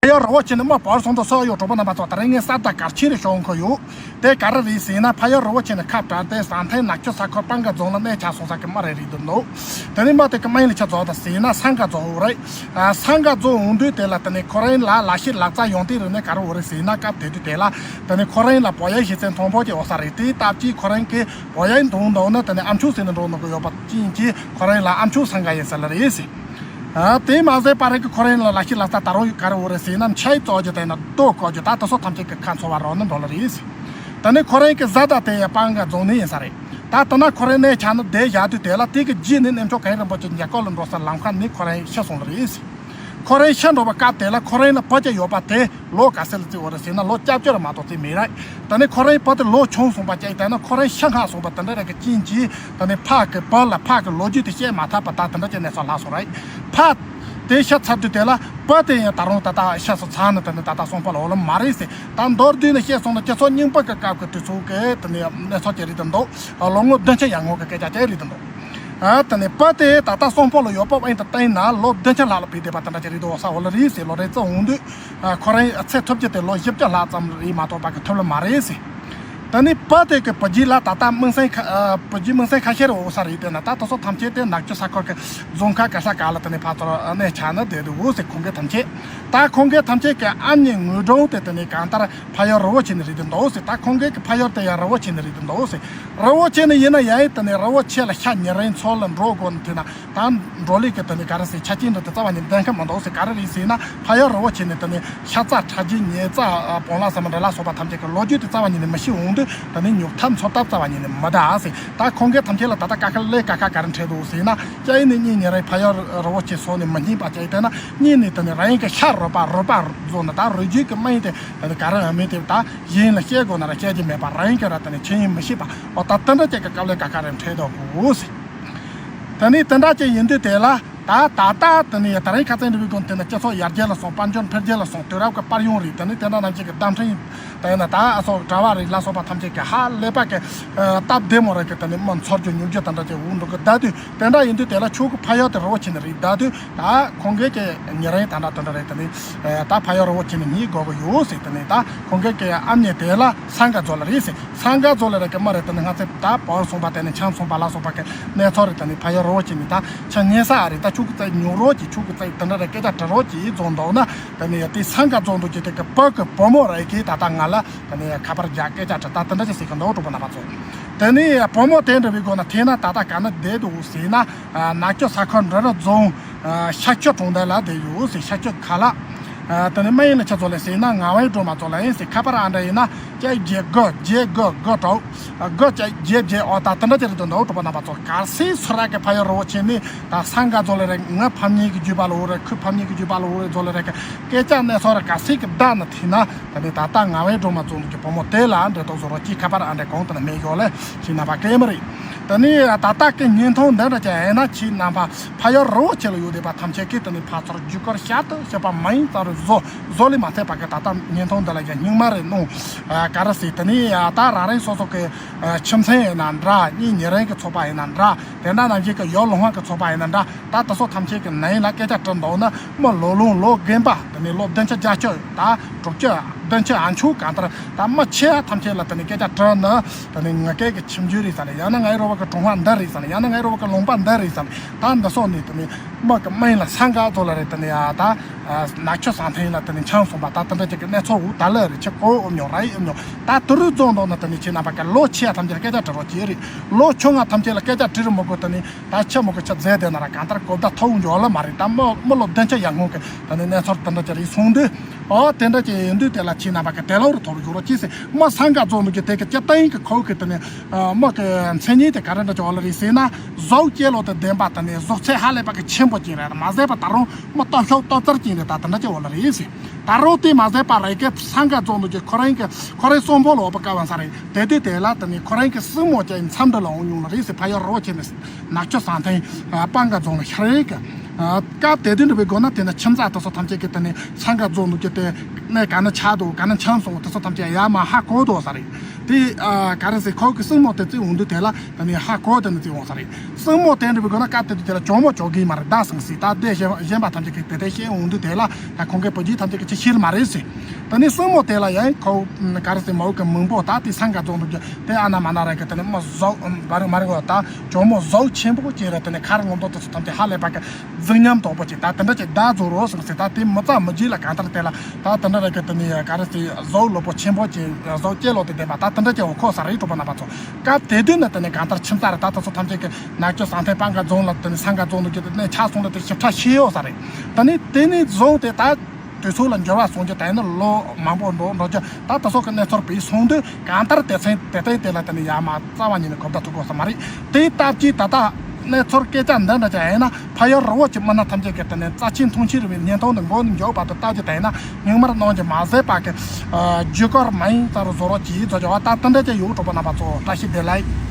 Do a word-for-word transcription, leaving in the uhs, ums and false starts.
ཕ་ཡུལ་རི་བོ་ཆེ་ནས་མ་བར་སོང་དུ་སོགས་ཡོད། གྲོགས་པོ་རྣམ་པ་ཚོ། ད་རིང་ངས་གསར་དང་གལ་ཆེན་རེ་ཞུ་འོང་གི་ཡོད། དེ་ག་རེ་རེད་ཟེར་ན། ཕ་ཡུལ་རི་བོ་ཆེ་ནས་ཁ་བྲལ་ཏེ་ཟང་ཐལ་ནག་ཆུ་ས་ཁུལ་སྤང་གི་རྫོང་ལ་གནས་ཆགས་སོང་ས་གི་མི་རེ་རེད་འདུག། དེ་ནས་མ་དེ་གི་མིང་ལ་ཆ་རྫོགས་ད་ཟེར་ན་སང་ག་རྫོགས་འོ་རེད། ཨ། སང་ག་རྫོགས་འོང་དུས་དེ་ལ་དེ་ནས་ཁོ་རང་ལ་ལས་ཀ་ལག་རྩལ་ཡོང་དུས་རེད་ནས་ག་རེ་འོ་རེད་ཟེར་ན། སྐབས་དེ་དུས་དེ་ལ་དེ་ནས་ཁོ་རང་ལ་བོད་ཡིག་ཤེས་ཚད་མཐོན་པོ་ཅིག་འོ་ས་རེད། དེའི་སྟབས་ཀྱིས་ཁོ་རང་གི་བོད་ཡིག་འདོན་འདོན་ན་དེ་ནས་ཨ་མཆོག་ཟེར་ནས་འགྲོ་འདོད་ཀྱི་ཡོད་པ་ཅན་གྱིས་ཁོ་རང་ལ་ཨ་མཆོག་སང་ག་ཡིན་ཟེར་ལ་རེད་ཟེར། ཨ། དེ་མ་ཟད་པ་རེད་གི་ཁོ་རང་ལ་ལས་ཀ་ལག་རྩལ་ད་རུང་ག་རེ་འོ་རེད་ཟེར་ན། འཕྱེ་བཙོག་རྒྱུ་དེ་ན་རྡོ་བརྐོ་རྒྱུ་ད་དེ་ཚོ་ཐམས་ཅད་ཀྱི་ཁ་འཚོ་བ་རོགས་ནི་འགྲོ་ལ་རེད་ཟེར། ད་ནི་ཁོ་རང་གི་བཟའ་ཟླ་དེ་ཡང་སྤང་ག་རྫོང་ནས་ཡིན་ས་རེད། ད་ལྟ་ན་ཁོ་རང་གནས་ཆགས་ནི་དེ་བཞག་དུས་དེ་ལ་དེ་གི་རྗེས་ནི་རྣམ་ཅོ་ག་རིན་པོ་ཆེ་རྒྱ་སྐོར་ལ་འགྲོ་ས་ལམ་ཁ་ནི་ཁོ་རང་ཤི་སོང་ལ་རེད་ཟེར། ཁོ་རང་ཤི་འགྲོ་བ་སྐབས་དེ་ལ་ཁོ་རང་ལ་བུ་སྐྱེས་ཡོད་པ་དེ་ལོ་ག་ཚོད་ལ་བརྩིས་འོ་རེད་ཟེར་ན། ལོ་སྐྱབས་བཅོལ་མ་གཏོགས་བརྩིས་མེད་རེད། ད་ནི་ཁོ་རང་བུ་དེ་ལོ་ཆུང་སོང་པ་ཅིག་ད་ན་ཁོ་རང་ཤི་སྔ་སོང་པ་དེ་འདྲ་རེད་གི་རྐྱེན་གྱིས་ད་ནི་ཕ་གི་བུ་ལ་ཕ་གི་ལོ་རྒྱུས་དེ་བཤད་མ་ཐུབ་པ་ད་དེ་འདྲ་ཅིག་གནས་ཚུལ་ལྷག་སོང་རེད། ཕ་དེ་ཤི་ཚར་དུས་དེ་ལ་བུ་དེ་ཡང་ད་རུང་ད་ལྟ་ཤི་སོང་ཚར་ནི་དེ་ནི་ད་ལྟ་སང་ཕོད་ལ་འོ་ལ་མ་རེད་ཟེར། ད་མདོར་བསྡུས་ནས་བཤད་སོང་ན་སྤྱི་ཚོགས་རྙིང་པ་གི་སྐབས་ཀྱི་དུས་ཚོད་ཀྱི་དེ་ནི་གནས་ཚུལ་ཅིག་རེད་དེ་འདུག། ལོ་ངོ་བདུན་ཅུ་ཡར་སྔོན་གྱི་སྐད་ཆ་ཅིག་རེད་དེ་འདུག། ཨ། དེ་ནས་བུ་དེ་ད་ལྟ་སང་ཕོད་ལ་ཡོད་པ་དབང་དུ་བཏང་ན་ལོ་བདུན་ཅུ་ལྷག་ལ་བུད་བསྡད་པ་དེ་འདྲ་ཅིག་རེད་འདུག། འོ་ས་འོ་ལ་རེད་ཟེར། ལོ་རེ་བརྩི་འོང་དུས། ཨ། ཁོ་རང་ཚེ་ཐུབ་རྒྱུ་དེ་ལོ་བཞི་བཅུ་ལྷག་ཙམ་རེད་མ་གཏོགས་ཕ་གི་ཐུབ་ལ་མ་རེད་ཟེར། ད་ནི་བུ་དེ་གི་བུ་རྒྱུད་ལ་ད་ལྟ་མིང་སྲིང་ཁ། ཨ། བུ་རྒྱུད་མིང་སྲིང་ཁ་ཤས་རེ་འོ་ས་རེད། དེ་ན་ད་དེ་ཚོ་ཐམས་ཅད་དེ་ནག་ཆུ་ས་ཁུལ་གི་རྫོང་ཁག་ག་ས་ག་ལ་དེ་ནས་ཕར་ཚུར་གནས་ཆགས་ནི་བསྡད་འདུག་འོ་ཟེར། ཁོང་གི་ཐམས་ཅད། ད་ཁོང་གི་ཐམས་ཅད་ཀྱི་ཨ་མྱེས་ངོས་སྒྲོན་དེ་དེ་ནས་གང་ལྟར་ཕ་ཡུལ་རི་བོ་ཆེ་ནས་རེད་དེ་འདུག་ཟེར། ད་ཁོང་གི་གི་ཕ་ཡུལ་དེ་ཡང་རི་བོ་ཆེ་ནས་རེད་དེ་འདུག་ཟེར། རི་བོ་ཆེ་ནས་ཡིན་ན་ཡང་དེ་ནས་རི་བོ་ཆེ་ལ་ཤ་ཉེ་རིང་ཚོ་ལ་འགྲོ་དགོས་ནི་དེ་ན། ད་འགྲོ་ལས་ཀྱི་དེ་ནི་ག་རེ་ཟེར། ཆ་རྐྱེན་འདི་དེ་རྩ་བ་ཉིད་ལྡན་གི་མི་འདུག་ཟེར། ག་རེ་རེད་ཟེར་ན། ཕ་ཡུལ་རི་བོ་ཆེ་ནས་དེ་ནི་ཤ་ཚ་ཁྲག་རྒྱུད་ཉེ་ཚ་བོང་ལ་ཟ་མ་འདྲ་ལ་སོགས་པ་ཐམས་ཅད་ཀྱི་ལོ་རྒྱུས་དེ་རྩ་བ་ཉིད་ནས་མི་ཤེས་འོང་དུས། དེ་ནི་ཉོབ་ཐབས་འཚོ་ཐབས་རྩ་བ་ཉིད་ནས་མི་གདའ་ཟེར། ད་ཁོང་གི་ཐམས་ཅད་ལ་ད་ལྟ་དཀའ་ཁག་ལས་དཀའ་ཁག་ག་རེ་འཕྲད་འདུག་ཟེར་ན། ཅིག་ནི་གཉེན་ཉེ་རིང་ཕ་ཡུལ་རི་བོ་ཆེ་སོགས་ནས་མི་རྙེད་པ་ཅིག་དེ་ན། གཉིས་ནི་དེ་ནི་རང་གི་ཤ་རོགས་པ་རོགས་པ་བཟོ་ན་ད་རུས་རྒྱུད་ཀྱི་སྨན་དེ་ག་རེ་ཡང་མེད་དེ། ད་གཞན་ལ་བཤད་དགོས་ན་ར་བཤད་རྒྱུ་མེད་པ། རང་གི་ར་དེ་ནི་ཆིངས་ཡིག་མི་ཤེས་པ། འོ་ད་དེ་འདྲ་ཅིག་གི་དཀའ་ལས་དཀའ་ཁག་རེ་འཕྲད་འདུག་གོ་ཟེར། དེ་ནས་དེ་འདྲ་ཅིག་ཡིན་དུས་དེ་ལ་ད་ད་ལྟ་དེ་ནས་ད་རིང་ཁ་སང་འདྲ་བའི་སྒང་དེ་ན་སྤྱི་ཚོགས་ཡར་རྒྱས་ལ་སོང་། དཔལ་འབྱོར་འཕེལ་རྒྱས་ལ་སོང་། དུས་རབས་ཀྱི་པར་ཡོང་རེད། དེ་ནས་དེ་འདྲ་རྣམས་ཅིག་གི་བརྡ་འཕྲིན་དེ་ན་ད་ཨ་སོགས་དྲ་བ་རེད་ལ་སོགས་པ་ཐམས་ཅད་ཀྱི་ཧ་ལས་པ་གི་སྟབས་བདེ་མོ་རེད་གི། དེ་ནས་མི་འཚོ་རྒྱུ་ཉོ་རྒྱུ་དེ་འདྲ་ཅིག་འོང་འགྲོ་གི་བསྡད་དུས། དེ་འདྲ་ཡིན་དུས་དེ་ལ་ཁྱོད་ཀྱི་ཕ་ཡུལ་དེ་རི་བོ་ཆེ་ནས་རེད་བསྡད་དུས། ད་ཁོང་གིས་ཀྱི་ཉེ་རིང་ད་འདྲ་དེ་འདྲ་རེད། དེ་ནས་ད་ཕ་ཡུལ་རི་བོ་ཆེ་ནས་རྙེད་དགོས་གི་ཡོད་ཟེར། དེ་ནས་ད་ཁོང་གིས་ཀྱི་ཨ་མྱེས་དེ་ལ་སང་ག་རྫོང་ལ་རེད་ཟེར། སང་ག་རྫོང་ལ་རེད་གི་མ་རེད། དེ་ནས་ང་ཚོས་ད་བར་སོང་པ་དེ་ནས་ཆང་སོང་པ་ལ་སོགས་པ་གི་གནས་ཚུལ་རེད། དེ་ནས་ཕ་ཡུལ་རི་བོ་ཆེ་ནས་ད་ཆང་ཉེ་ས་རེད། ད་ཁྱོད་ཀྱི་རྩེ་ཉོ་རོགས་གྱིས། ཁྱོད་ཀྱི་རྩེ་དེ་འདྲ་རེད། སྐད་ཆ་དྲི་རོགས་གྱིས་བཟོ་འདུག་ན། དེ་ནས་དེ་སང་ག་རྫོང་དུ་གྱི་དེ་གི་བུ་གི་བུ་མོ་རེད་གི་ད་ལྟ་ང་ལ་དེ་ནས་ཁ་པར་རྒྱག་སྐད་ཆ་དྲི། ད་དེ་འདྲ་ཅིག་ཟེར་གི་འདུག་གྲོགས་པོ་རྣམ་པ་ཚོ། དེ་ནས་བུ་མོ་དེ་འདྲ་བའི་སྒོ་ན་ཐེན་ན་ད་ལྟ་ག་ན་བསྡད་འདུག་ཟེར་ན། ནག་ཆུ་ས་ཁུལ་འབྲི་རུ་རྫོང་ཤར་ཆུ་གྲོང་རྡལ་ལ་བསྡད་ཡོད་ཟེར། ཤར་ཆུ་ཁ་ལག། དེ་ནས་མ་ཡིན་ལ་ཆ་ཚོ་ལ་ཟེར་ན་ངག་དབང་སྒྲོལ་མ་ཚོ་ལ་ཡིན་ཟེར། ཁ་པར་ཨ་འདྲ་ཡིན་ན་བརྒྱད་བརྒྱད་དགུ་བརྒྱད་དགུ་དགུ་དྲུག། དགུ་བརྒྱད་བརྒྱད་བརྒྱད། འོ་ད་དེ་འདྲ་ཅིག་རེད་འདུག་གྲོགས་པོ་རྣམ་པ་ཚོ། གལ་སྲིད་སུ་ར་གི་ཕ་ཡུལ་རི་བོ་ཆེ་ནས་ད་སང་ག་རྫོང་ལ་རེད། ངའི་ཕམ་ཉེས་ཀྱི་རྒྱུད་པ་ལ་འོ་རེད། ཁོའི་ཕམ་ཉེས་ཀྱི་རྒྱུད་པ་ལ་འོ་རེད། རྫོང་ལ་རེད་གི་སྐད་ཆ་གནས་ཚུལ་རེ་གལ་སྲིད་གི་བདག་ན་ཐིག་ན། དེ་ནས་ད་ལྟ་ངག་དབང་སྒྲོལ་མ་རྫོང་གི་བུ་མོ་དེ་ལ་འབྲེལ་གཏོགས་བཟོ་རོགས་གྱིས། ཁ་པར་ཨ་འདྲ་གང་དུ་ན་མེད་ཡོད་ལ་ཁྱེད་རྣམ་པ་སྐད་མ་རེད། དེ་ནས་ད་ལྟ་གི་བརྙན་ཐུང་འདི་འདྲ་ཅིག་ཡིན་ན་ཁྱེད་རྣམ་པ་ཕ་ཡུལ་རི་བོ་ཆེ་ལ་ཡོད་བསྡད་པ་ཐམས་ཅད་ཀྱིས་དེ་ནས་ཕར་ཚུར་བརྒྱུད་སྐུར་བཤད་དུ་བཤད་པ་མ་ཡིན་ཙང་རེ་བཟོ་བཟོ་ལས་མ་ཚད་པ་གི་ད་ལྟ་བརྙན་ཐུང་འདི་ལ་ཡང་སྙིང་མ་རེ་གནོང་ག་རེ་ཟེར། དེ་ནས་ད་རང་རང་སོ་སོ་གི་ཁྱིམ་མཚེས་ཡིན་ན་འདྲ། གཉེན་ཉེ་རིང་གི་ཚོགས་པ་ཡིན་ན་འདྲ། དེ་འདྲ་ནང་བཞིན་གི་ཡུལ་ལུང་པ་གི་ཚོགས་པ་ཡིན་ན་འདྲ། ད་དེ་ཚོ་ཐམས་ཅད་ཀྱི་ནང་ལ་སྐད་ཆ་དྲི་འདུག་ན། མི་ལོ་ལོན་ལོ་རྒན་པ་དེ་ནས་ལོ་བདུན་ཅུ་བརྒྱད་ཅུ་ད་དྲུག་ཅུ་བདུན་ཅུ་ཨ་མཆོག་གང་ལྟར་ད་མི་ཆེ་བ་ཐམས་ཅད་ལ་དེ་ནས་སྐད་ཆ་དྲི་ན། དེ་ནས་ངའི་སྐད་ཀྱི་ཁྱིམ་རྒྱུད་རེད་ཟེར་ནས། ཡང་ན་ངའི་རོ་བ་གི་གྲོང་བ་འདི་རེད་ཟེར་ནས། ཡང་ན་ངའི་རོ་བ་གི་ལུང་པ་འདི་རེད་ཟེར་ནས། ད་འདི་སོགས་ནས་དེ་ནས་མི་གི་མིང་ལ་སང་ག་རྫོང་ལ་རེད། དེ་ནས་ཡ་ད་ནག་ཆུ་ཟང་ཐང་ལ་དེ་ནས་ཆང་སོང་པ་ད་དེ་འདྲ་ཅིག་གི་གནས་ཚུལ་འོ་ད་ལ་རེད། ཁྱེད་གོ་འོ་མྱོང་ར་ཡི་འོ་མྱོང་། ད་དུ་རུ་རྫོང་འདུག་ན་དེ་ནས་ཁྱེད་རྣམ་པ་གི་ལོ་ཆེ་བ་ཐམས་ཅད་ལ་སྐད་ཆ་དྲི་རོགས་གྱིས་རེད། ལོ་ཆུང་བ་ཐམས་ཅད་ལ་སྐད་ཆ་དྲི་རུ་མི་དགོས། དེ་ནས། ད་ཆ་མོ་གི་ཆ་རྫས་དེ་ན་ར་གང་ལྟར་གོ་བརྡ་ཐོབ་འགྱོ་ལ་མ་རེད། ད་མོ་མོ་ལོ་བདུན་ཅུ་ཡར་སྔོན་གི་ད་ནི་གནས་ཚུལ་དེ་འདྲ་ཅིག་རེད་སོང་དུས། ཨོ་དེ་འདྲ་ཅིག་ཡིན་དུས་དེ་ལ་ཁྱེད་རྣམ་པ་གི་དེ་ལོ་རུ་ཐོབ་འགྱོ་རོགས་གྱིས་ཟེར། མོ་སང་ག་རྫོང་ནུབ་ཀྱི་དེ་གི་སྤྱི་བཏང་གི་ཁོ་གི་དེ་ནི་མོ་གི་མཚན་ཉིད་དེ་ག་རེ་འདྲ་ཅིག་འོ་ལ་རེད་ཟེར་ན། གཟུགས་སྐྱེ་ལོ་དེ་ལྡན་པ་དེ་ནི་གཟུགས་ཚད་ཧ་ལས་པ་གི་ཆེན་པོ་ཅིག་རེད། མ་ཟད་པ་ད་རུང་མོ་སྟོབས་ཤུགས་སྟོབས་རྩལ་ཅིག་རེད། ད་དེ་འདྲ་ཅིག་འོ་ལ་རེད་ཟེར། ད་རུང་དེ་མ་ཟད་པ་རེད་གི་སང་ག་རྫོང་ནུབ་ཀྱི་ཁོ་རང་གི་ཁོ་རང་གསོན་པོ་ལོ་བ་ཀ་བ་ས་རེད། དེ་དུས་དེ་ལ་དེ་ནི་ཁོ་རང་གི་སྲིང་མོ་ཅན་མཚམས་འདྲ་ལ་འོང་མྱོང་ལ་རེད་ཟེར། ཕ་ཡུལ་རི་བོ་ཆེ་ནས་ནག་ཆུ་ཟང་ཐང་སྤང་ག་རྫོང་ལ་ཤར་རེད་གི། སྐབས་དེ་དུས་འདྲ་བའི་སྒོ་ན་དེ་ནི་ཁྱིམ་ཚང་དེ་ཚོ་ཐམས་ཅད་ཀྱིས་དེ་ནི་ས་འགའ་རྫོགས་འདུག་གི་དེ་ནས་ག་ནི་ཆག་འདུག་ག་ནི་འཆམ་སོང་དེ་ཚོ་ཐམས་ཅད་ཡར་མར་ཧ་གོ་འདུག་ས་རེད། དེ་ག་རེ་ཟེར་ཁོ་གི་སྲིང་མོ་དེ་བརྩིས་འོང་དུས་དེ་ལ་དེ་ནི་ཧ་གོ་དེ་ནི་བརྩིས་འོང་ས་རེད། སྲིང་མོ་དེ་འདྲ་བའི་སྒོ་ན་སྐབས་དེ་དུས་དེ་ལ་གྱོག་མོ་གྱོག་གི་མ་རེད་ད་སང་སྲིད་ད་དེ་གཞན་གཞན་པ་ཐམས་ཅད་ཀྱིས་དེ་དེ་བཤད་འོང་དུས་དེ་ལ་ད་ཁོང་གི་བུ་རྒྱུད་ཐམས་ཅད་ཀྱིས་ཅི་ཤེས་མ་རེད་ཟེར། དེ་ནི་སྲིང་མོ་དེ་ལ་ཡང་ཁོ་ག་རེ་ཟེར་མའོ་གི་མིང་པོ་ད་དེ་ས་འགའ་རྫོགས་འདུག་གི་དེ་ཨ་ན་མ་ན་ར་གི་དེ་ནི་མ་ཟོག་མ་རེད་མ་རེད་གོ་ད་གྱོག་མོ་ཟོག་ཆེན་པོ་ཅིག་རེད། དེ་ནི་ཁར་ངོ་མདོག་དེ་ཚོ་ཐམས་ཅད་ཧ་ལས་པ་གི་རྫིག་ཉམས་དོག་པོ་ཅིག་ད་དེ་འདྲ་ཅིག་ད་རྫོགས་རོགས་སོང་ཟེར། ད་དེ་མི་ཚ་མི་རྗེས་ལ་གང་ལྟར་དེ་ལ་ད་དེ་འདྲ་རེད་གི་དེ་ནི་ག་རེ་ཟེར་ཟོག་ལོ་པོ་ཆེན་པོ་ཅིག་ཟོག་སྐྱེ་ལོ་དེ་ལྡན་པ་ད་དེ་འདྲ་ཅིག་འོ་ཁོ་ས་རེད་གྲོགས་པོ་རྣམ་པ་ཚོ། སྐབས་དེ་དུས་ནས་དེ་ནི་གང་ལྟར་ཁྱིམ་ཚང་རེད་ད་དེ་ཚོ་ཐམས་ཅད་ཀྱི་ནག་ཆུ་ཟང་ཐལ་སྤང་ག་རྫོང་ལ་དེ་ནི་ས་འགའ་རྫོགས་འདུག་གི་དེ་ནས་ཆག་སོང་ལ་དེ་ཞིབ་ཕྲ་ཤེས་ཡོད་ས་རེད། ད་ནི་དེ་ནས་བཟུང་སྟེ་ད་དུས་ཚོད་ལ་འགྱུར་བ་སོང་རྒྱུ་དེ་ནི་ལོ་མང་པོ་འགྲོ་འགྲོ་རྒྱུ་ད་ད་སོགས་ཀྱི་གནས་ཚུལ་བྱུང་སོང་དུས་གང་ལྟར་དེ་ཚན་དེ་ལྟའི་དེ་ལ་དེ་ནི་ཡར་མར་རྩ་བ་ཉིད་ནས་གོ་བརྡ་ཐུག་དགོས་ས་མ་རེད། དེའི་སྟབས་ཀྱིས་ད་ལྟ་གནས་ཚུལ་སྐད་ཆ་འདི་འདྲ་ཅིག་ཡིན་ན་ཕ་ཡུལ་རི་བོ་གི་མི་སྣ་ཐམས་ཅད་ཀྱིས་དེ་ནི་རྩ་ཆེན་མཐོང་ཆེན་རིག་པའི་བརྙན་ཐུང་འདི་མགོ་ནས་མཇུག་བར་དུ་བལྟ་རྒྱུ་དེ་ཡིན་ན་སྙིང་མར་གནང་རྒྱུ་མ་ཟད་པ་གི་རྒྱུ་སྐར་མ་ཡིན་ཙམ་རུ་བཟོ་རོགས་གྱིས་བཟོ་རྒྱུ་བ་ད་དེ་འདྲ་ཅིག་ཡོད་གྲོགས་པོ་རྣམ་པ་ཚོ་བཀྲ་ཤིས་བདེ་